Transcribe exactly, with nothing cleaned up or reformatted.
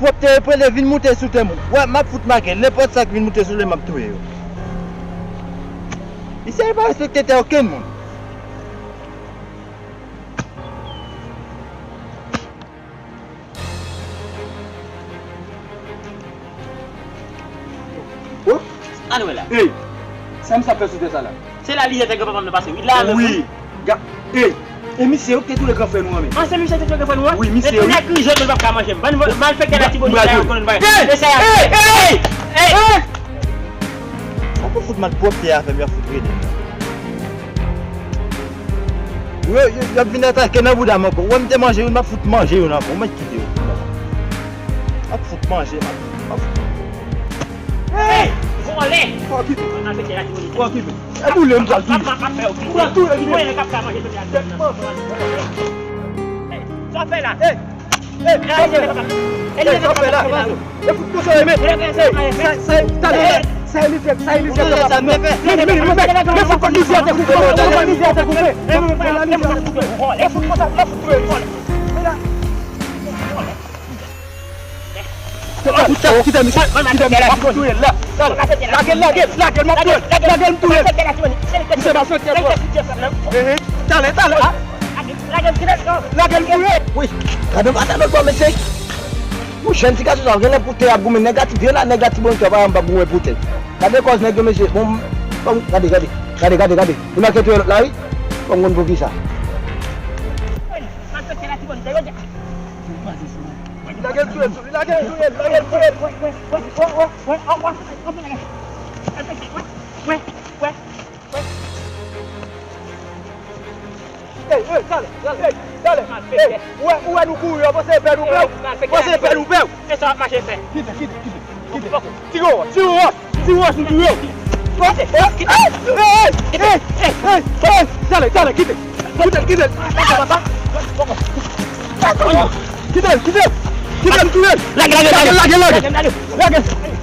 Pwòpte yo prele vin moute sou tè m. Wè, m ap fout make l. Nenpòt sa k vin moute sou li, m ap touye yo. Misye pa respekte tè okenn moun. Wè? Sa nou wè la? Ey, sa misye ap fè sou tè sa la? Se la li ye fè granpapa m nan pase, wi, la menm. Wi. Ga-, ey, e misye yo ki te toule gran frè nou an menm. An, se misye ki te toule gran frè nou an? Wi, misye, wi. Nèg ki jwenn mwen p ap ka manje m. Ban malfektè la Tibonit la yo konnen bagay. Ey! Ey! Ey! Ey! Sa pou fout malpwòpte a fè m, y ap fout rele m. Yo, yo, y ap vin atake nan bouda m ankò. Ou wè m te manje youn, m ap fout manje youn ankò. Ou mèt kite yo. M ap fout manje, m ap, m ap fout. Hey! Vòlè! Fò kite. An afekte la, Tibonit. Fò kite. E boule m pral touye. M ap, m ap fè w. M pral touye, kite. Mwen, nèg ap ka manje tout la. Hey, sa w fè la? Hey! Hey, sa w fè la? Hey, sa w fè la? E fout konsa, men. Hey, sa, sa, talè la. Sa e li fè, sa e li fè. Men, men, men, men, men, fout kòt mizyè a te koupe. Fout kòt mizyè a te koupe. Fout kòt mizyè a te koupe. E fout konsa, men fout touye. Kite misye, kite misye, m ap touye l la. Lage l, lage l, lage l, m ap touye l. Lage l, m touye l. Misye pa fè kè, bro. Ehe. Talè, talè. Lage l, touye l. Wi. Gade yon pata lòt bò, mesye. Yon jèn ti gason sa, genlè pou tè ap goumen, nèg Ati-, vye la, nèg Latibonit yo pa janm p ap goumen pou tè. Gade kòz nèg yo, mesye. Bon, bon, gade, gade. Gade, gade, gade. Li manke touye lòt la, wi. Bon, m konn poukisa. Lage l sou li, lage l sou li, lage l sou li, lage l sou li. Ey, ey, talè, talè, ey, talè. Ey, ou wè, ou wè nou kouri, ou panse pè nou pè w? Ou panse pè nou pè w? E sa w ap mache fè? Kite, kite, kite, kite. Tire w, tire w. Ti wòch nou touye w. Ey, ey, ey, ey, ey, ey, talè, talè, kite l. Kite l, kite l. Kite l, kite l. Kite l, m touye l. Lage, lage, lage. Lage, lage, lage. Lage.